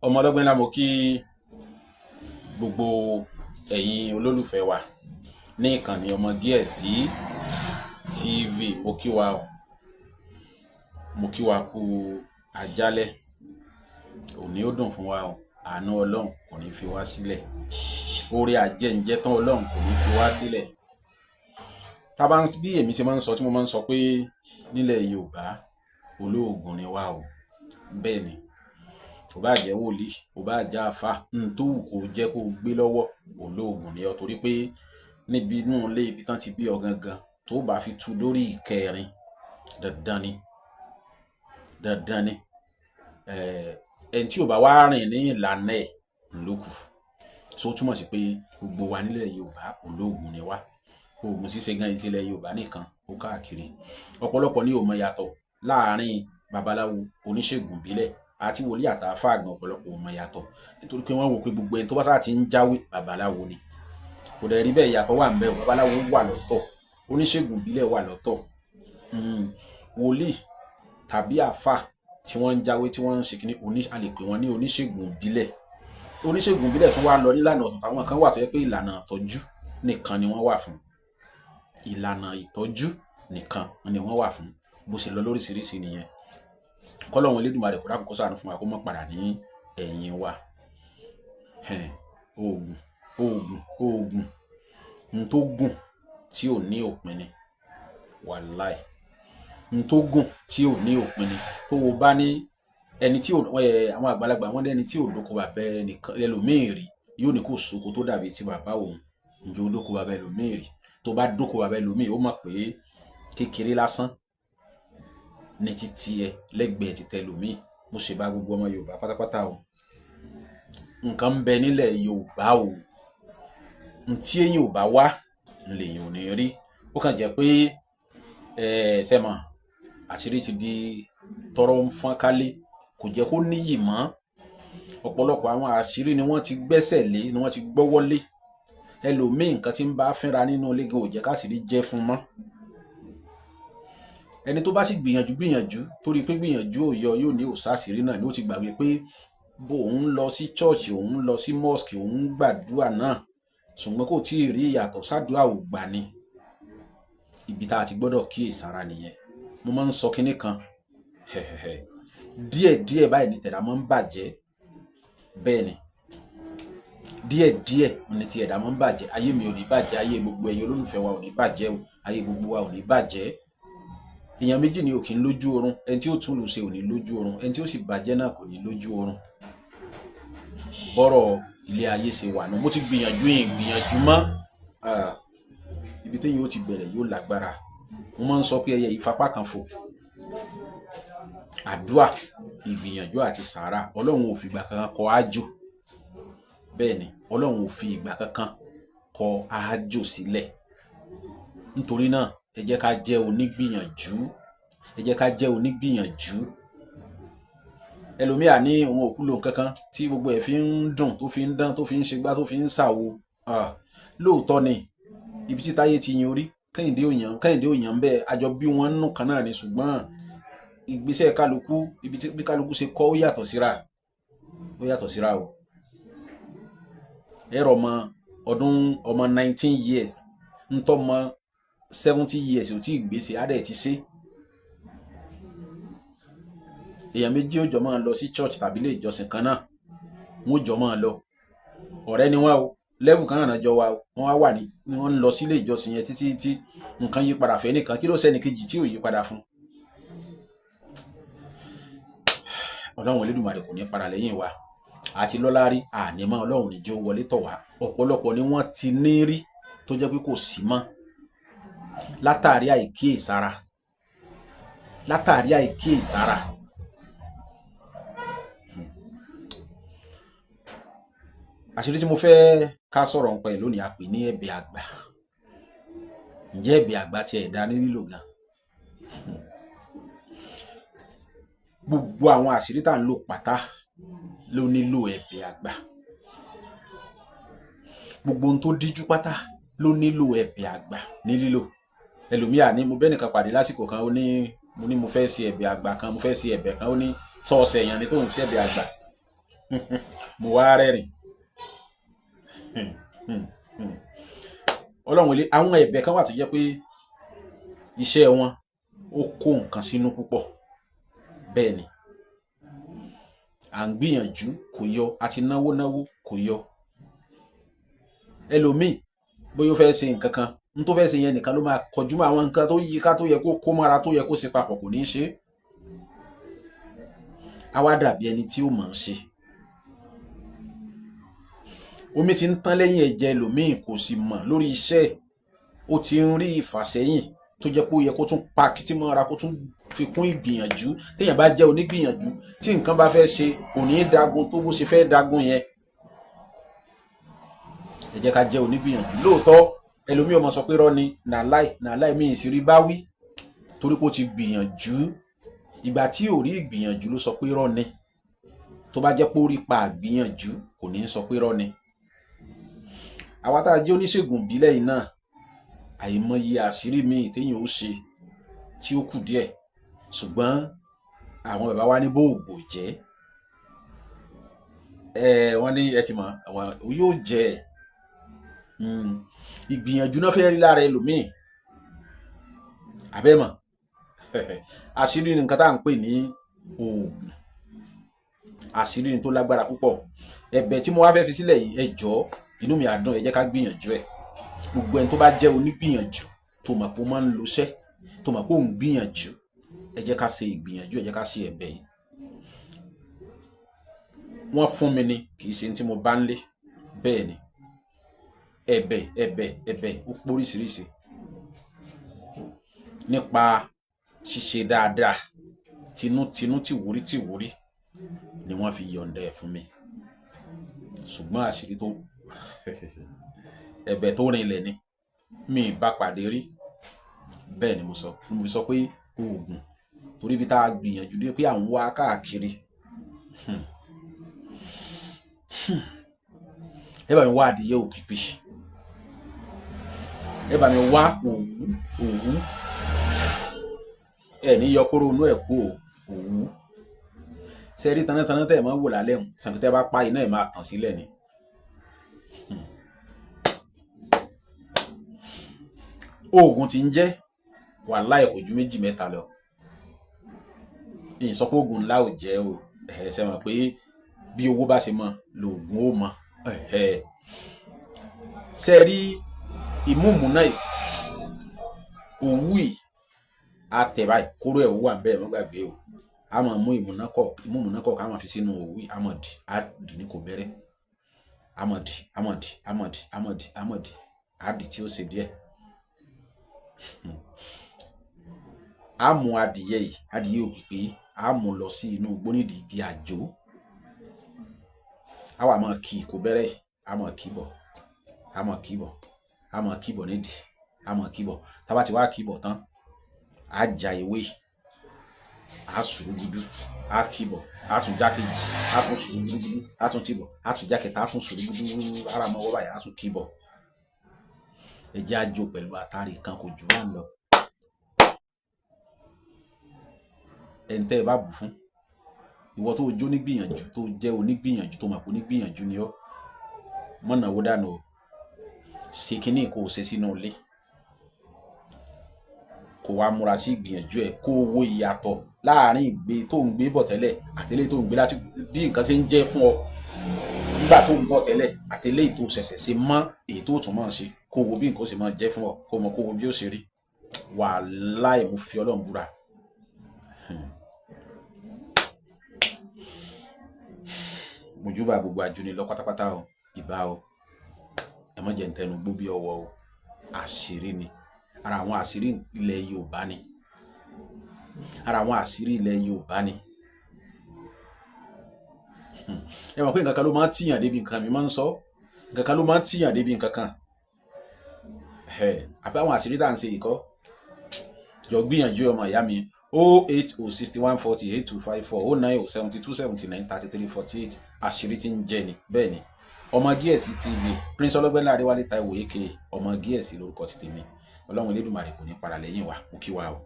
Ọmọ ọlọ́gbọ́n ńlá, mo kí gbogbo ẹ̀yin olólùfẹ́ wa ní ìkànnì Ọmọ Gíẹ̀sí TV. Mo kí wa o, mo kí wa kú àjálẹ́. Òní ó dùn fún wa o. Àánú Ọlọ́run kò ní fi wá sílẹ̀, oore àjẹǹjẹ tán Ọlọ́run kò ní fi wá sílẹ̀. Tá bá ń bí èmi ṣe máa ń sọ, tí mo máa ń sọ pé nílẹ̀ Yorùbá, olóògùn ni wá o. Bẹ́ẹ̀ ni, kò bá jẹ́ wòlíì, kò bá jẹ́ àáfà, n tó wù kó jẹ́ kó gbé lọ́wọ́, olóògùn ni ọ. Torí pé níbi inú ilé ibi tán ti bí ọ gangan, tó bá fi tu lórí ìkẹrin, dandan ni, dandan ni. Ẹni tí ò bá wá rìn ní ìlànà ẹ̀ ló kù. So ó túmọ̀ sí pé gbogbo wa nílẹ̀ Yorùbá, olóògùn ni wá. Oògùn ṣíṣe gan ìṣẹ̀lẹ̀ Yorùbá nìkan, ó káàkiri. Ọ̀pọ̀lọpọ̀ ní ò mọ̀ yàtọ̀ láàrin babaláwo, oníṣègùn ìbílẹ̀ àti wòlíì àtàfáà gan. Ọ̀pọ̀lọpọ̀ ò mọ̀ yàtọ̀, nítorí pé wọ́n wò pé gbogbo ẹni tó bá sáà ti ń jáwé, babaláwo ni. Kò dẹ̀ rí bẹ́ẹ̀. Ìyàtọ̀ wà ń bẹ o. Babaláwo wà lọ́tọ̀, oníṣègùn ìbílẹ̀ wà lọ́tọ̀, wòlíì tàbí àáfà tí wọ́n ń jáwé, tí wọ́n ń ṣe kíní oní, a lè pè wọ́n ní oníṣègùn ìbílẹ̀. Oníṣègùn ìbílẹ̀ tún wá lọ nílànà ọ̀tọ̀. Àwọn kan wà tó jẹ́ pé ìlànà ìtọ́jú nìkan ni wọ́n wà fún, ìlànà ìtọ́jú nìkan ni wọ́n wà fún. Bó ṣe lọ lóríṣiríṣi nìyẹn. Kọ́lọ́run Elédùmarè kó dákun, kó ṣàánú fún wa, kó má padà ní ẹ̀yìn wa. Oògùn, oògùn, oògùn, n tó gùn tí ò ní òpin ni. Wàláì, n tó gùn tí ò ní òpin ni. Tó o bá ní ẹni tí ò àwọn àgbàlagbà, wọ́n ní ẹni tí ò dóko bàbá ẹnìkan ẹlòmíì rí, yóò ní kò sóko tó dàbí ti bàbá òun. Ǹjẹ́ o dóko bàbá ẹlòmíì rí? Tó bá dóko bàbá ẹlòmíì, ó mọ̀ pé kékeré lásán ní títí ẹ lẹ́gbẹ̀ẹ́ ti tẹlòmíì. Mo ṣe bá gbogbo ọmọ Yorùbá pátápátá o. Nǹkan ń bẹ nílẹ̀ Yorùbá o. Ntí èyàn ò bá wá lèyàn ò ní rí. Ó kàn jẹ́ pé sẹ́mọ̀ àṣírí ti di tọrọ ń fọ́n kálé, kò jẹ́ kó níyì mọ́. Ọ̀pọ̀lọpọ̀ àwọn àṣírí ni wọ́n ti gbẹ́sẹ̀ lé, ni wọ́n ti gbọ́wọ́ lé. Ẹlòmíì, nǹkan tí ń bá fínra nínú ilé gan ò jẹ́ káṣírí jẹ́ fún mọ́. Ẹni tó bá sì gbìyànjú gbìyànjú, torí pé gbìyànjú ò yọ, yóò ní òṣàṣírí náà ni. Ó ti gbàgbé pé bó òun lọ sí church, òun lọ sí mosque, òun gbàdúrà náà, ṣùgbọ́n kò tí ì rí ìyàtọ̀. Sádùá ò gbà ni. Ibi tá a ti gbọ́dọ̀ kíyèsára nìyẹn. Mo máa ń sọ kinní kan díẹ̀ díẹ̀ báyìí ní tẹ̀dá máa ń bàjẹ́. Bẹ́ẹ̀ ni, díẹ̀ díẹ̀ ní ti ẹ̀dá máa ń bàjẹ́. Ayé mi ò ní bàjẹ́, ayé gbogbo ẹ̀yin olólùfẹ́ wa ò ní bàjẹ́ o, ayé gbogbo wa ò ní bàjẹ́. Èèyàn méjì ni ò kí ń lójú oorun. Ẹni tí ó tún lù ṣe ò ní lójú oorun, ẹni tí ó sì bàjẹ́ náà kò ní lójú oorun. Bọ́rọ̀ ilé ayé ṣe wà nù. Mo ti gbìyànjú yìí, gbìyànjú mọ́. Ibi téèyàn ó ti bẹ̀rẹ̀ yóò lágbára. Mo máa ń sọ pé ẹyẹ ìfapá kan fò, àdúà, ìgbìyànjú àti sàárà. Ọlọ́run ò fi ìgbà kankan kọ ájò. Bẹ́ẹ̀ ni, Ọlọ́run ò fi ìgbà kankan kọ ájò sílẹ̀. Nítorí náà, ẹ jẹ́ ká jẹ́ onígbìyànjú, ẹ jẹ́ ká jẹ́ onígbìyànjú. Ẹlòmíà ní òun òkú lòun kankan tí gbogbo ẹ̀ fi ń dùn, tó fi ń dán, tó fi ń ṣègbà, tó fi ń ṣàwo. Lóòótọ́ ni, ibi tí Táyé ti yan orí, Kẹ́hìndé ò yàn, Kẹ́hìndé ò yàn bẹ́ẹ̀. Àjọ bí wọ́n nù kan náà ni, ṣùgbọ́n ìgbésẹ̀ kálukú, ibi tí bí kálukú ṣe kọ́, ó yàtọ̀ síra, ó yàtọ̀ síra o. Ẹ̀rọ ọmọ ọdún, ọmọ 19 years, ntọ́ mọ 70 years ò tí ì gbèsè, á dẹ̀ ti ṣe. Èèyàn méjì ó jọ máa lọ sí church tàbí ilé ìjọsìn kan náà, wọn ó jọ máa lọ, ọ̀rẹ́ ni wọ́n o, level kan náà jọ wa o. Wọ́n wá wà ní wọ́n ń lọ sílé ìjọsìn yẹn títí tí nǹkan yí padà fẹ́ nìkan. Kí ló sẹ́ni kejì tí ò yí padà fún? Ọlọ́run Elédùmarè kò ní padà lẹ́yìn wa. Àti lọ́lá rí ànímọ́, Ọlọ́run níjẹ́ ó wọlé tọ̀ wá. Ọ̀pọ̀lọpọ̀ ni wọ́n ti ní rí tó jẹ́ pé kò sí mọ́ látàrí àìkíyèsára, látàrí àìkíyèsára. Àṣírí tí mo fẹ́ ká sọ̀rọ̀ nípa ẹ̀ lónìí, a pè ní ẹ̀bẹ̀ àgbà. Ǹjẹ́ ẹ̀bẹ̀ àgbà tiẹ̀ dá ní lílò gan? Gbogbo àwọn àṣírí tá à ń lò pátá ló nílò ẹ̀bẹ̀ àgbà. Gbogbo ohun tó díjú pátá ló nílò ẹ̀bẹ̀ àgbà ní lílò. Ẹlòmíà ní mo bẹ́ẹ̀ nìkan pàdé lásìkò kan, ó ní mo ní mo fẹ́ ṣe ẹ̀bẹ̀ àgbà kan, mo fẹ́ ṣe ẹ̀bẹ̀ kan. Ó ní sọ́ọ̀sẹ̀ èèyàn ni tó ń ṣe ẹ̀bẹ̀ àgbà. Mo wá rẹ́rìn. Ọlọ́run ilé, àwọn ẹ̀bẹ̀ kan wà tó jẹ́ pé iṣẹ́ wọn ó kó nǹkan sínú púpọ̀. Bẹ́ẹ̀ ni, à ń gbìyànjú kò yọ, àti náwó náwó kò yọ. Ẹlòmíì bóyá ó fẹ́ ṣe nǹkan kan, n tó fẹ́ ṣe yẹn nìkan ló máa kọjú mọ́ àwọn nǹkan tó yí ká, tó yẹ kó kó mọ́ra, tó yẹ kó ṣe papọ̀, kò ní í ṣe. Á wá dàbí ẹni tí ó mọ̀ ọ́n ṣe. Omi ti ń tán lẹ́yìn ẹ̀jẹ̀ ẹlòmíì, kò sì mọ̀ lórí iṣẹ́ ẹ̀. Ó ti ń rí ìfàsẹ́yìn tó jẹ́ pé ó yẹ kó tún pa kìtì mọ́ra, kó tún fi kún ìgbìyànjú. Téèyàn bá jẹ́ onígbìyànjú, tí nǹkan bá fẹ́ ṣe, kò ní í dagun tó bó ṣe fẹ́ dagun yẹn. Ẹ jẹ́ ká jẹ́ onígbìyànjú. Lóòótọ́, ẹlòmíì ó máa sọ pé rọ́ ni, nàláì nàláì, mi ì sì rí bá wí, torí pé ó ti gbìyànjú. Ìgbà tí ò rí ìgbìyànjú ló sọ pé rọ́ ni. Tó bá jẹ́ pé ó rí pa àgbìyànjú, kò ní í sọ pé rọ́ ni. Àwa tá a jẹ́ oníṣègùn ìbílẹ̀ yìí náà, àìmọye àṣírí míì téèyàn ó ṣe tí ó kù díẹ̀, ṣùgbọ́n àwọn bàbá wa ní bóògùn jẹ́, wọ́n ní ẹ ti mọ̀, àwọn yóò jẹ́. Ìgbìyànjú náà fẹ́ rí lára ẹlòmíì. Àbẹ́mọ̀ àṣírí ni nǹkan tá à ń pè ní oògùn. Àṣírí ni tó lágbára púpọ̀. Ẹ̀bẹ̀ tí mo wá fẹ́ fi sílẹ̀ yìí, ẹ jọ̀ọ́, inú mi á dùn, ẹ jẹ́ ká gbìyànjú ẹ̀. Gbogbo ẹni tó bá jẹ́ onígbìyànjú, tó mọ̀ pé ó máa ń loṣẹ́, tó mọ̀ pé òun gbìyànjú, ẹ jẹ́ ká ṣe ìgbìyànjú, ẹ jẹ́ ká ṣe ẹ̀bẹ̀ yìí. Wọ́n fún mi ni, kì í ṣe tí mo bá ń lé. Bẹ́ẹ̀ ni, ẹ̀bẹ̀ ẹ̀bẹ̀ ẹ̀bẹ̀ ó póríṣiríṣi nípa ṣíṣe dáadáa, tinútinú, tìwúrí tìwúrí ni wọ́n fi yọ̀ǹda ẹ̀ fún mi. Ṣùgbọ́n àṣírí tó ẹ̀bẹ̀ tó rinlẹ̀ ni, mi ì bá pàdé rí. Bẹ́ẹ̀ ni mo sọ, mo fi sọ pé oògùn, torí ibi tá a gbìyànjú dé pé à ń wá káàkiri. Ẹ bá mi wá adìyẹ òpìpì, ẹ bá mi wá òwú òwú, ẹ ní yọ kóró inú ẹ̀ kú o, òwú. Ṣe rí tanátaná tẹ́ ẹ̀ máa ń wò lálẹ́ hùn, sàǹkì tẹ́ bá pa iná ẹ̀ máa tàn sílẹ̀ ni. Oògùn tí ń jẹ́ wàláì kò ju méjì mẹ́ta lọ. Ìyìn sọ pé oògùn ńlá ò jẹ́ o. Ẹ ṣe mọ̀ pé bí owó bá ṣe mọ lòògùn ó mọ. Ṣe rí ìmúùmú náà yìí, òwú yìí á tẹ̀ báyìí, kóró ẹ̀ wà bẹ́ẹ̀, mọ́ gbàgbé o. A máa mú ìmúùmú náà kọ̀ ká máa fi sínú òwú yìí, a máa dì, á dì ní kò bẹ̀rẹ̀. A máa dì, a máa dì, a máa dì, a máa dì, a máa dì, á dì tí ó ṣe díẹ̀. A mú adìyẹ yìí, adìyẹ òpìpì, a mú lọ sí inú igbó nídìí igi àjò. A wà máa kí kò bẹ̀rẹ̀ yìí, a máa kí bọ̀, a máa kí bọ̀, a máa kí bọ̀ nídìí, a máa kí bọ̀. Tá bá ti wá kí bọ̀ tán, a já ewé, a sùúrù dúdú, a kí bọ̀, a tún já kejì, a tún sùúrù dúdú, a tún tì bọ̀, a tún já kẹta, a tún sùúrù dúdú, ara mọ́ wọ́ báyìí, a tún kí bọ̀. Ẹ jẹ́ á jó pẹ̀lú atare kan, kò jù bá ń lọ. Ẹni tẹ́ ẹ bá bù fún, ìwọ tó jó nígbìyànjú, tó jẹ́ onígbìyànjú, tó mọ̀ pé onígbìyànjú ni ọ́, mọ́ náwó dànù o. Ṣe kínní kó o ṣe sínú ilé, kó wá múra sí ìgbìyànjú ẹ, kó o wo ìyàtọ̀ láàárín ìgbé tó ń gbé bọ̀ tẹ́lẹ̀ àti eléyìí tó ń gbé láti bí nǹkan ṣe ń jẹ́ fún ọ nígbà tó ń bọ̀ tẹ́lẹ̀ àti eléyìí tó ṣẹ̀ṣẹ̀ ṣe mọ́ èyí tó tún máa ṣe, kó o wo bí nǹkan ó ṣe máa jẹ́ fún ọ, kó o mọ̀, kó o wo bí ó ṣe rí. Wàláì, mo fi Ọlọ́run búra. Mojúbà gbogbo àjùní lọ pátápátá o, ìbá o, ẹ má jẹ́ ń tẹnu gbó bí ọwọ́ o. Àṣírí ni, ara àwọn àṣírí ilẹ̀ Yorùbá ni, ara àwọn àṣírí ilẹ̀ Yorùbá ni. Ẹ mọ̀ pé nǹkan kan ló máa ń tìyàn débi nǹkan, mi máa ń sọ nǹkan kan ló máa ń tìyàn débi nǹkan kan. Àbí àwọn àṣírí tá à ń ṣe yìí kọ́? Jọ gbìyànjú ọmọ ìyá mi. 080 61 40 8254, 090 72 79 33 48. Àṣírí tí ń jẹ ni. Bẹ́ẹ̀ ni, Ọmọ Gíẹ̀sì TV, Prince Ọlọ́gbẹ́lá Adéwálé Táíwò aka Ọmọ Gíẹ̀sì lórúkọ ti tèmi. Ọlọ́run Elédùmarè kò ní para lẹ́yìn wa. Mo kí wa o.